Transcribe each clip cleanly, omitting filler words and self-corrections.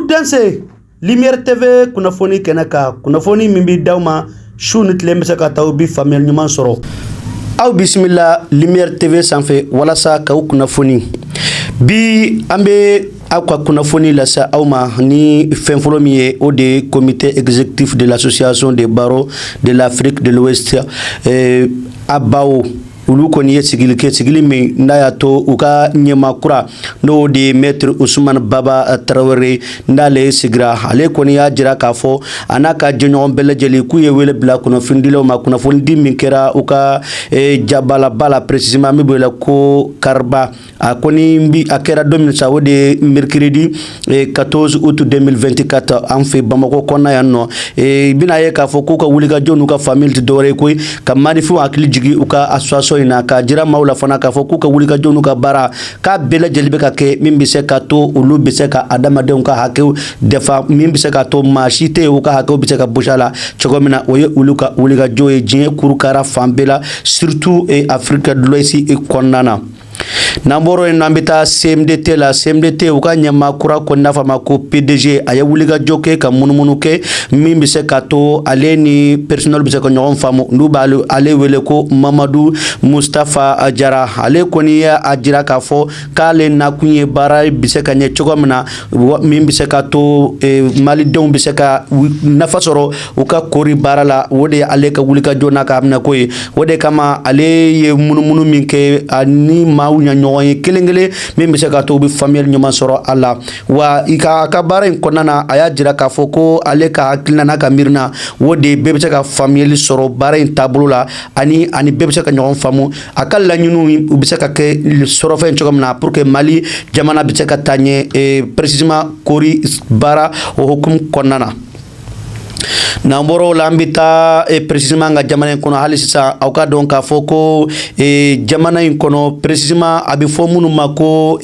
Aw danse Lumière TV kunnafoni kɛnɛ kan, kunnafoni min bɛ d'aw ma su ni tile bɛ se ka taa bi faamuyali ɲuman sɔrɔ. Aw bisimila Lumière TV sanfɛ walasa k'aw kunnafoni. Bi an bɛ aw ka kunnafoni lase aw ma ni fɛn fɔlɔ min ye, o de ye comité exécutif de l'Association des barreaux de l'Afrique de l'Ouest, ABAO. Olu kɔni ye sigili kɛ, sigili min n'a y'a to u ka ɲɛmaa kura, n'o de ye maître Usumani Baba Tarawele, n'ale sigira. Ale kɔni y'a jira k'a fɔ a n'a ka jɛɲɔgɔn bɛɛ lajɛlen k'u ye wele bila kunnafonidilaw ma. Kunnafonidi min kɛra u ka jabalaba la, précisément min b'o la ko Kariba, a kɔni bi a kɛra don min sa, o de ye mercredi 14 août 2024, an fɛ Bamakɔ kɔnɔna yan nɔ. I bɛna ye k'a fɔ k'u ka wulikajɔ n'u ka faamuyali tɛ dɔwɛrɛ ye koyi, ka maanifinw hakili jigin u ka association in na, k'a jira maaw la fana k'a fɔ k'u ka wulikajɔ n'u ka baara k'a bɛɛ lajɛlen bɛ ka kɛ min bɛ se ka to olu bɛ se ka adamadenw ka hakɛw defa, min bɛ se ka to maa si tɛ yen u ka hakɛw bɛ se ka bɔsi a la cogo min na. O ye olu ka wulikajɔ ye diɲɛ kurukara fan bɛɛ la, surtout Afrique de l'Ouest kɔnɔna na. N'an bɔra yen, an bɛ taa CMDT la. CMDT, u ka ɲɛmaa kura kɔni n'a fɔ a ma ko PDG, a ye wulikajɔ kɛ ka munumunu kɛ min bɛ se ka to ale ni personnel bɛ se ka ɲɔgɔn faamu. N'u b'ale ale wele ko Mamadu Mustafa Jara, ale kɔni ye a jira k'a fɔ k'ale nakun ye baara bɛ se ka ɲɛ cogo min na, min bɛ se ka to malidenw bɛ se ka nafa sɔrɔ u ka kori baara la. O de ye ale ka wulikajɔ n'a ka ko ye. O de kama ale ye munumunu min kɛ ani maaw ɲa ɲɔgɔn ye kelen kelen, min bɛ se ka to u bɛ faamuyali ɲuman sɔrɔ a la. Wa i ka a ka baara in kɔnɔna na, a y'a jira k'a fɔ ko ale ka hakilina n'a ka miirina, o de bɛɛ bɛ se ka faamuyali sɔrɔ baara in taabolo la, ani bɛɛ bɛ se ka ɲɔgɔn faamu, a ka laɲiniw u bɛ se ka kɛ sɔrɔfɛn cogo min na, pour que Mali jamana bɛ se ka taa ɲɛ, précisément kori baara o hukumu kɔnɔna na. N'an bɔra o la, an bɛ taa précisément an ka jamana in kɔnɔ hali sisan. Aw ka dɔn k'a fɔ ko jamana in kɔnɔ, précisément a bɛ fɔ minnu ma ko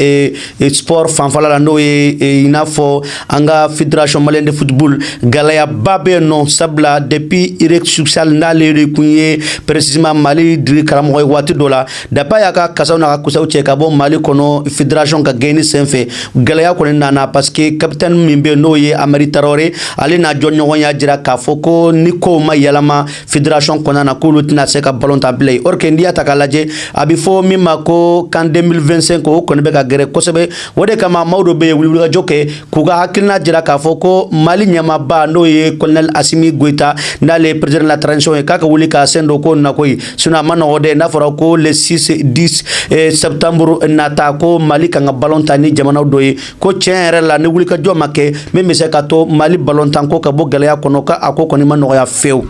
sport fanfɛla la, n'o ye i n'a fɔ an ka Fédération malienne de football, gɛlɛyaba bɛ yen nɔ, sabula depuis Eric Chelle, n'ale de tun ye précisément Mali diri karamɔgɔ ye waati dɔ la, depuis a y'a ka kasaw n'a ka kusaw cɛ ka bɔ Mali kɔnɔ, fédération ka gɛnni senfɛ, gɛlɛya kɔni nana, parce que capitaine min bɛ yen, n'o ye Amari Tarawele, ale n'a jɔɲɔgɔn y'a jira k'a fɔ ko ni kow ma yɛlɛma fédération kɔnɔna na, k'olu tɛna se ka ballon ta bilen. Or que n'i y'a ta k'a lajɛ, a bɛ fɔ min ma ko CAN 2025, o kɔni bɛ ka gɛrɛ kosɛbɛ. O de kama maaw dɔ bɛ yen wulikajɔ kɛ k'u ka hakilina jira k'a fɔ ko Mali ɲɛmaaba, n'o ye colonel Asimi Goïta, n'ale ye président de la transition ye, k'a ka wuli k'a sen don ko nin na koyi. Sinon a ma nɔgɔ dɛ. N'a fɔra ko le 6 10 septembre nata, ko Mali kan ka ballon ta ni jamanaw dɔ ye, ko tiɲɛ yɛrɛ la, ni wulikajɔ ma kɛ min bɛ se ka to Mali ballon tan ko ka bɔ gɛlɛya kɔnɔ, ka a ko kɔni ma nɔgɔya fewu.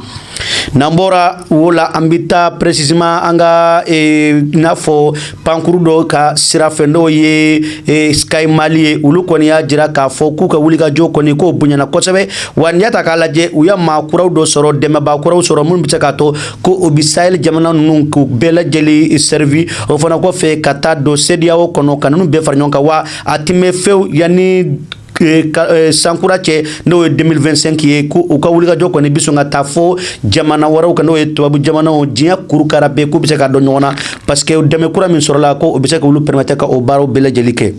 N'an bɔra wo la, an bɛ taa précisément an ka n'a fɔ pankuru dɔ ka sira fɛ, n'o ye Sky Mali ye. Olu kɔni y'a jira k'a fɔ k'u ka wulikajɔ kɔni k'o bonyana kosɛbɛ. Wa n'i y'a ta k'a lajɛ, u ye maa kuraw dɔ sɔrɔ, dɛmɛbaa kuraw sɔrɔ, minnu bɛ se k'a to ko o bɛ Sahel jamana ninnu k'u bɛɛ lajɛlen servi. O fana kɔfɛ, ka taa don CEDEAO kɔnɔ ka ninnu bɛɛ fara ɲɔgɔn kan. Wa a ti mɛn fewu yanni sankura cɛ, n'o ye 2025 ye, ko u ka wulikajɔ kɔni bi sɔn ka taa fo jamana wɛrɛw kan, n'o ye tubabu jamanaw, diɲɛ kurukara bɛɛ, k'u bɛ se ka dɔn ɲɔgɔn na, parce que dɛmɛ kura min sɔrɔla, ko o bɛ se ka olu permettre ka o baaraw bɛɛ lajɛlen kɛ.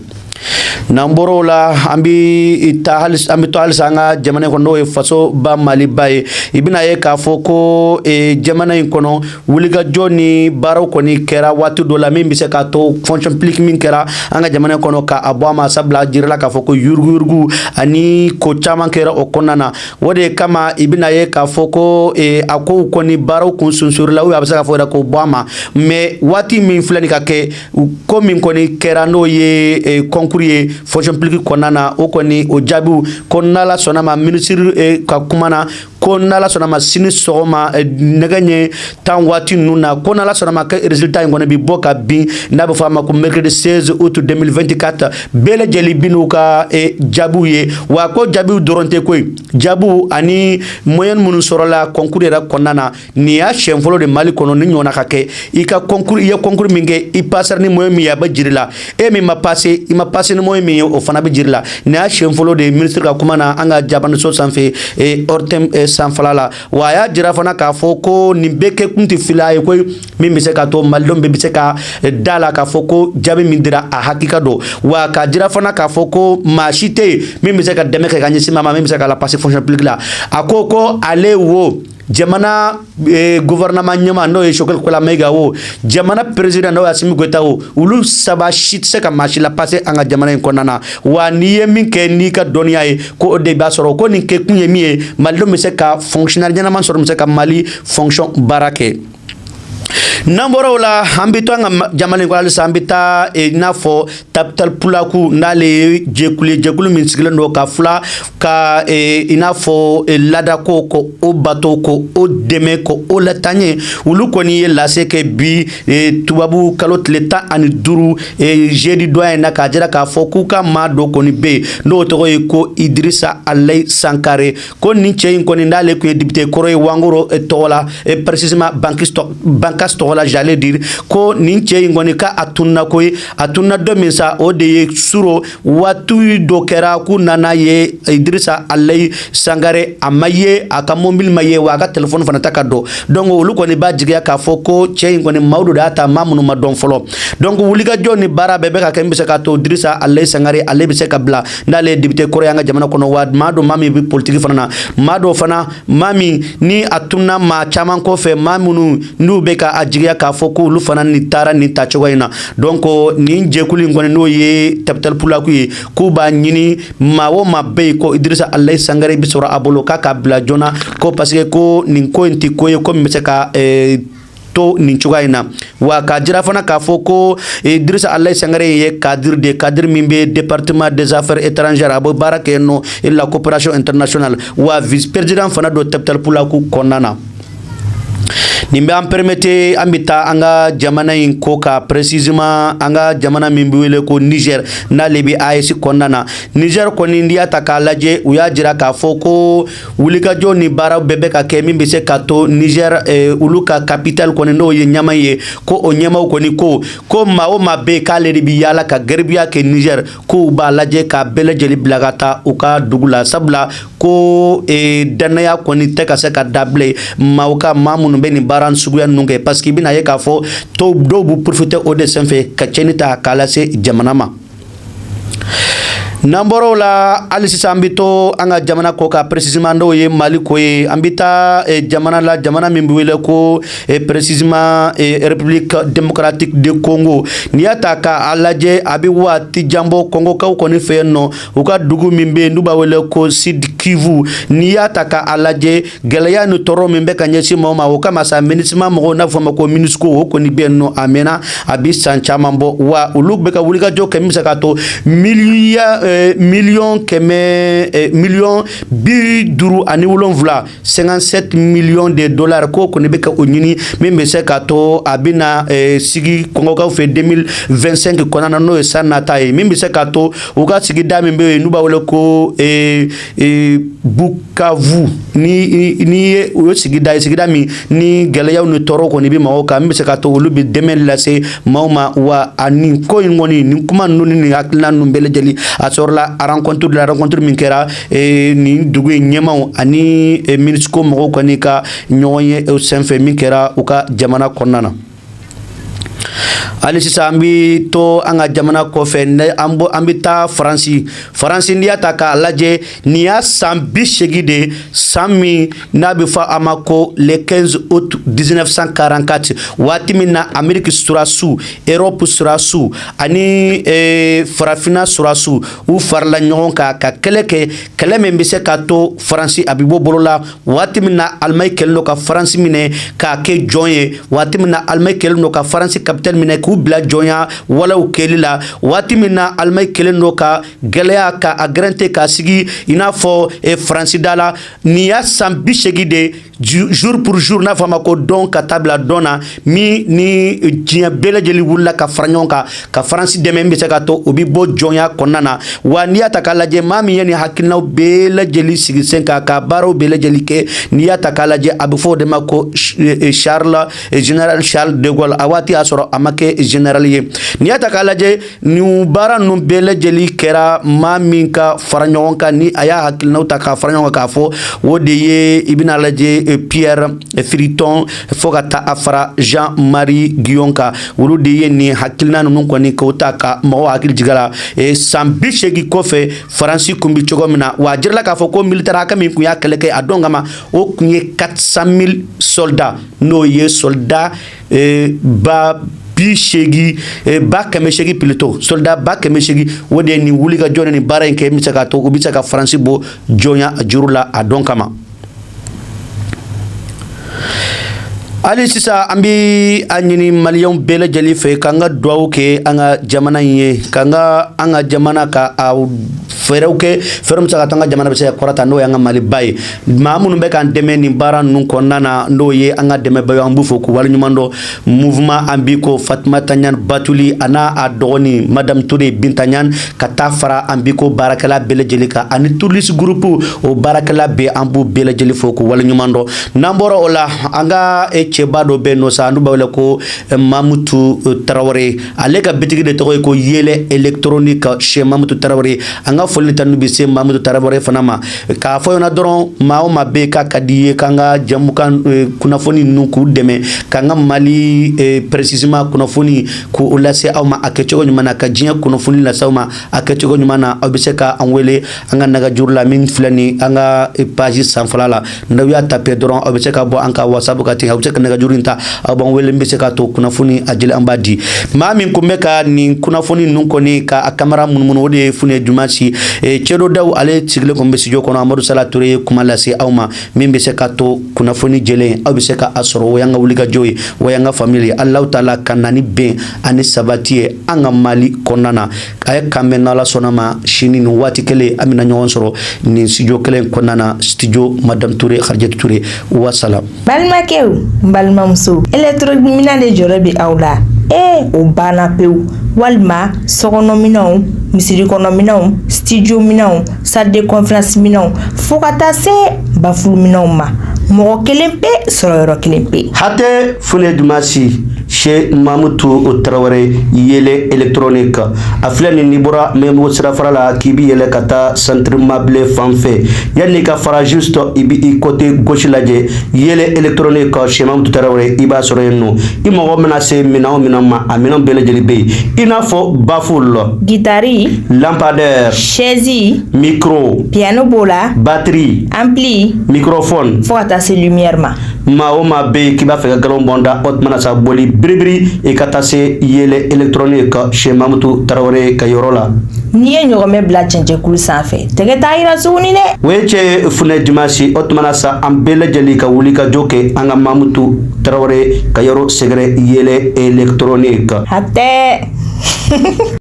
N'an bɔra o la, an bɛ taa hali, an bɛ to halisa an ka jamana in kɔnɔ, n'o ye fasoba Maliba ye. I bɛna ye k'a fɔ ko jamana in kɔnɔ, wulikajɔ ni baaraw kɔni kɛra waati dɔ la min bɛ se k'a to fonction publique min kɛra an ka jamana in kɔnɔ, k'a bɔ a ma, sabula a jirala k'a fɔ ko yuruguyurugu ani ko caman kɛra o kɔnɔna na. O de kama i bɛna ye k'a fɔ ko a kow kɔni baaraw kun sunsurula, a bɛ se k'a fɔ yɛrɛ k'o bɔ a ma. Mais waati min filɛ nin ka kɛ, ko min kɔni kɛra, n'o ye concours ye fonction publique kɔnɔna na, o kɔni o jaabiw ko n'Ala sɔnna ma, minisiri ka kuma na, ko n'Ala sɔnna ma, sini sɔgɔma nɛgɛ ɲɛ 10 waati ninnu na, ko n'Ala sɔnna ma, kɛ résultat in kɔni bi bɔ ka bin, n'a bɛ fɔ a ma ko mercredi 16 août 2024, bɛɛ lajɛlen bi n'u ka jaabiw ye. Wa ko jaabiw dɔrɔn tɛ koyi, jaabiw ani moyenne minnu sɔrɔla concours yɛrɛ kɔnɔna na. Nin y'a siɲɛ fɔlɔ de Mali kɔnɔ ni ɲɔgɔnna ka kɛ. I ka concours, i ye concours min kɛ, i passera ni moyenne min ye, a bɛ jiri la. E min ma passé, i ma passé ni moyenne. ye min ye, o fana bɛ jiri la. Nin y'a siɲɛ fɔlɔ de ye minisiri ka kuma na an ka jabaniso sanfɛ, ORTM sanfɛla la. Wa a y'a jira fana k'a fɔ ko nin bɛɛ kɛ kun tɛ fila ye koyi, min bɛ se ka to malidenw bɛɛ bɛ se ka da la k'a fɔ ko jaabi min dira, a hakika don. Wa k'a jira fana k'a fɔ ko maa si tɛ yen min bɛ se ka dɛmɛ kɛ ka ɲɛsin maa ma min bɛ se ka la passer fonction publique la. A ko ko ale wo, jamana gouvernement ɲɛmaa n'o ye Choguel Kokalla Maïga wo, jamana président n'o ye Assimi Goïta wo, olu saba si tɛ se ka maa si la passer an ka jamana in kɔnɔna na. Wa n'i ye min kɛ n'i ka dɔnniya ye, ko o de b'a sɔrɔ. Ko nin kɛ kun ye min ye, malidenw bɛ se ka fonctionnaire ɲɛnama sɔrɔ, bɛ se ka Mali fonction baara kɛ. N'an bɔra o la, an bɛ to an ka jamana in kɔnɔ halisa. An bɛ taa i n'a fɔ Tabital Pulaku, n'ale ye jɛkulu ye, jɛkulu min sigilen don ka fila ka i n'a fɔ laadako, ko o bato, ko o dɛmɛ, ko o lataaɲɛ. Olu kɔni ye lase kɛ bi, tubabu kalo tile 15, jeudi don in na, k'a jira k'a fɔ k'u ka maa dɔ kɔni bɛ yen, n'o tɔgɔ ye ko Idirisa Alayi Sankare. Ko nin cɛ in kɔni, n'ale tun ye député kɔrɔ ye Wangoro tɔgɔ la, précisément Bankas tɔgɔ la, j'allais dire, ko nin cɛ in kɔni, ka a tununa koyi. A tununa don min sa, o de ye suro waati dɔ kɛra k'u nana ye Idirisa Alayi Sangare, a ma ye, a ka mobili ma ye, wa a ka telefɔni fana ta ka dɔn. Donc olu kɔni b'a jigiya k'a fɔ ko cɛ in kɔni, maaw dɔ de y'a ta, maa minnu ma dɔn fɔlɔ. Donc wulikajɔ ni baara bɛɛ bɛ ka kɛ min bɛ se k'a to Idirisa Alayi Sangare, ale bɛ se ka bila, n'ale ye député kɔrɔ ye an ka jamana kɔnɔ. Wa maa dɔ, maa min bɛ politiki fana na, maa dɔ fana, maa min ni a tununa maa caman kɔfɛ, maa minnu n'u bɛ ka a jigiya k'a fɔ ko olu fana ni taara nin tacogo in na. Donc nin jɛkulu in kɔni, n'o ye Tabital Pulaku ye, k'u b'a ɲini maa o maa bɛ yen ko Idirisa Alayi Sangare bɛ sɔrɔ a bolo, k'a ka bila joona, ko parce que ko nin ko in tɛ ko ye ko min bɛ se ka to nin cogoya in na. Wa k'a jira fana k'a fɔ ko Idirisa Alayi Sangare ye cadre de, cadre min bɛ département des affaires étrangères, a bɛ baara kɛ yen nɔ, et la coopération internationale, wa vice président fana don Tabital Pulaku kɔnɔna na. Nin bɛ an permettre, an bɛ taa an ka jamana in ko ka, précisément an ka jamana min bɛ wele ko Niger, n'ale bɛ AES kɔnɔna na. Niger kɔni, n'i y'a ta k'a lajɛ, u y'a jira k'a fɔ ko wulikajɔ ni baaraw bɛɛ bɛ ka kɛ min bɛ se ka to Niger, olu ka capitale kɔni, n'o ye Niamey ye, ko o ɲɛmaaw kɔni ko maa o maa bɛ yen k'ale de bɛ yaala ka garibuya kɛ Niger, k'u b'a lajɛ k'a bɛɛ lajɛlen bila ka taa u ka dugu la, sabula ko danaya kɔni tɛ ka se ka da bilen maaw ka, maa minnu bɛ nin baara suguya ninnu kɛ, parce que i bɛna ye k'a fɔ dɔw b'u profiter o de senfɛ ka tiɲɛni ta k'a lase jamana ma. N'an bɔra o la, hali sisan an bɛ to an ka jamana kɔ kan, précisément n'o ye Mali ko ye. An bɛ taa jamana la, jamana min bɛ wele ko précisément République démocratique de Congo. N'i y'a ta k'a lajɛ, a bɛ waati jan bɔ, Kɔngɔkaw kɔni fɛ yen nɔ, u ka dugu min bɛ yen n'u b'a wele ko Sud Kivu, n'i y'a ta k'a lajɛ, gɛlɛya ni tɔɔrɔ min bɛ ka ɲɛsin maaw ma, o kama sa MINUSMA mɔgɔw, n'a fɔ ma ko MONUSCO, o kɔni bɛ yen nɔ, a mɛnna, a bɛ san caman bɔ. Wa olu bɛ ka wulikajɔ kɛ min bɛ se k'a to miliyɔn kɛmɛ, miliyɔn 57, 57 millions de dollars, k'o kɔni bɛ ka o ɲini min bɛ se k'a to a bɛna sigi Kɔngɔkaw fɛ 2025 kɔnɔna na, n'o ye san nata ye, min bɛ se k'a to u ka sigida min bɛ yen n'u b'a wele ko Bukavu, ni ye o ye sigida ye, sigida min ni gɛlɛyaw ni tɔɔrɔ kɔni bɛ maaw kan, min bɛ se k'a to olu bɛ dɛmɛ lase maaw ma. Wa a nin ko in kɔni, nin kuma ninnu ni nin hakilina ninnu bɛɛ lajɛlen, a sɔrɔla rencontre de la, rencontre min kɛra nin dugu in ɲɛmaaw ani MONUSCO mɔgɔw kɔni ka ɲɔgɔn ye o senfɛ, min kɛra u ka jamana kɔnɔna na. Hali sisan an bɛ to an ka jamana kɔfɛ, an bɔ, an bɛ taa Faransi. Faransi, n'i y'a ta k'a lajɛ, nin y'a san 80 de, san min n'a bɛ fɔ a ma ko le 15 août 1944, waati min na Ameriki surasiw, Europe surasiw ani farafinna surasiw, u farala ɲɔgɔn kan ka kɛlɛ kɛ, kɛlɛ min bɛ se k'a to Faransi a bɛ bɔ bolo la, waati min na Alimaɲi kɛlen don ka Faransi minɛ k'a kɛ jɔn ye, waati min na Alimaɲi kɛlen don ka Faransi capitale minɛ k'u bila jɔnya walaw kɛli la, waati min na Alimaɲi kɛlen don ka gɛlɛya ka a gɛrɛnte k'a sigi i n'a fɔ Faransi da la. Nin y'a san 80 de. Jour pour jour, n'a fɔ a ma ko don ka taa bila don na min ni diɲɛ bɛɛ lajɛlen wulila ka fara ɲɔgɔn kan ka Faransi dɛmɛ, min bɛ se ka to o bɛ bɔ jɔnya kɔnɔna na. Wa n'i y'a ta k'a lajɛ, maa min ye nin hakilinaw bɛɛ lajɛlen sigi sen kan ka baaraw bɛɛ lajɛlen kɛ, n'i y'a ta k'a lajɛ, a bɛ fɔ o de ma ko Charles, général Charles de Gaulle. A waati y'a sɔrɔ a ma kɛ général ye. N'i y'a ta k'a lajɛ, nin baara ninnu bɛɛ lajɛlen kɛra maa min ka fara ɲɔgɔn kan, ni a y'a hakilinaw ta k'a fara ɲɔgɔn kan k'a fɔ, o de ye, i bɛna lajɛ, Pierre Villeton fo ka taa a fara Jean Marie Guillon kan. Olu de ye nin hakilina ninnu kɔni k'o ta ka mɔgɔw hakili jigin a la san 80 kɔfɛ, Faransi kun bɛ cogo min na. Wa a jirala k'a fɔ ko militaire hakɛ min kun y'a kɛlɛ kɛ a don kama, o kun ye 400 000 soldats, n'o ye soldat 80 000, 800 000 plutôt, soldat 800 000. O de ye nin wuli ka jɔ ni baara in kɛ min bɛ se k'a to u bɛ se ka Faransi bɔ jɔnya juru la a don kama. Hali sisan, an bɛ a ɲini Maliyɛnw bɛɛ lajɛlen fɛ k'an ka dugawu kɛ an ka jamana in ye, k'an ka an ka jamana ka a fɛɛrɛw kɛ, fɛɛrɛ min bɛ se ka to an ka jamana bɛ se ka kɔrɔta, n'o y'an ka Maliba ye. Maa minnu bɛ k'an dɛmɛ nin baara ninnu kɔnɔna na, n'o ye an ka dɛmɛbagaw ye, an b'u fo k'u waleɲuman dɔn. Mouvement an bi ko Fatumata Ɲani Batuli, a n'a a dɔgɔnin Madame Ture Binta Ɲani, ka taa fara an bi ko baarakɛla bɛɛ lajɛlen kan, ani Touriste Groupe o baarakɛla bɛɛ, an b'u bɛɛ lajɛlen fo k'u waleɲuman dɔn. N'an bɔra o la, an ka cɛba dɔ bɛ yen nɔ sa, n'u b'a wele ko Mamutu Tarawele. Ale ka bitigi de tɔgɔ ye ko Yɛlɛ Électronique chez Mamutu Tarawele. An ka foli tanu bɛ se Mamutu Tarawele fana ma. K'a fɔ ɲɛna dɔrɔn, maa o maa bɛ yen k'a ka di i ye k'an ka jamukan kunnafoni ninnu k'u dɛmɛ, k'an ka Mali précisément kunnafoni k'o lase aw ma a kɛcogo ɲuman na, ka diɲɛ kunnafoni lase aw ma a kɛcogo ɲuman na, aw bɛ se ka an wele an ka nɛgɛjuru la min filɛ nin an ka page sanfɛla la. N'aw y'a taper dɔrɔn, aw bɛ se ka bɔ an ka WhatsApp kan ten. Aw bɛ se ka nɛgɛjuru in ta, aw b'an wele, n bɛ se k'a to kunnafoni a jeli an b'a di. Maa min kun bɛ ka nin kunnafoni ninnu kɔni ka a kamera munumunu, o de ye Fune Jumasi Cɛdo Daw. Ale sigilen kun bɛ studio kɔnɔ. Amadu Sala Ture ye kuma lase aw ma min bɛ se ka to kunnafoni jɛlen aw bɛ se ka a sɔrɔ. O y'an ka wulikajɔ ye, o y'an ka faamuyali ye. Alahu taala ka na ni bɛn ani sabati ye an ka Mali kɔnɔna na. A ye k'an bɛn, n'Ala sɔnna ma, sini nin waati kelen, an bɛna ɲɔgɔn sɔrɔ nin studio kelen kɔnɔna na, studio Madame Ture Harijɛtu Ture. Wasala. Balimakɛw, n balimamuso, électronique minɛn de jɔrɔ bɛ aw la? Ee, o banna pewu. Walima sokɔnɔminɛnw, misiri kɔnɔminɛnw, studio minɛnw, salle de conférence minɛnw, fo ka taa se baffle minɛnw ma, mɔgɔ kelen pe sɔrɔ yɔrɔ kelen pe. Hatɛ Fune Dumasi chez Mamutu Tarawele, Yɛlɛ Électronique. A filɛ nin, n'i bɔra Mɛmugu sirafara la k'i bi yɛlɛ ka taa centre Mabile fan fɛ, yanni ka fara juste, i bi i côté gauche lajɛ, Yɛlɛ Électronique chez Mamutu Tarawele, i b'a sɔrɔ yen nɔ. I mago mana se minɛn o minɛn ma, a minɛn bɛɛ lajɛlen bɛ yen, i n'a fɔ baffle, guitare, lampadaire, chaise, micro, piano b'o la, batterie, ampli, microphone, fo ka taa se lumière ma. Maa o maa bɛ yen k'i b'a fɛ ka galon bɔn da, o tuma na sa, boli biribiri i ka taa se Yɛlɛ Électronique chez Mamutu Tarawele ka yɔrɔ la. N'i ye ɲɔgɔmɛ bila cɛncɛnkulu sanfɛ, tɛgɛ t'a yira tuguni dɛ. O ye cɛ Funɛ Dimasi. O tuma na sa, an bɛɛ lajɛlen ka wuli ka jɔ kɛ an ka Mamutu Tarawele ka yɔrɔ sɛgɛrɛ, Yɛlɛ Électronique. Hatɛ.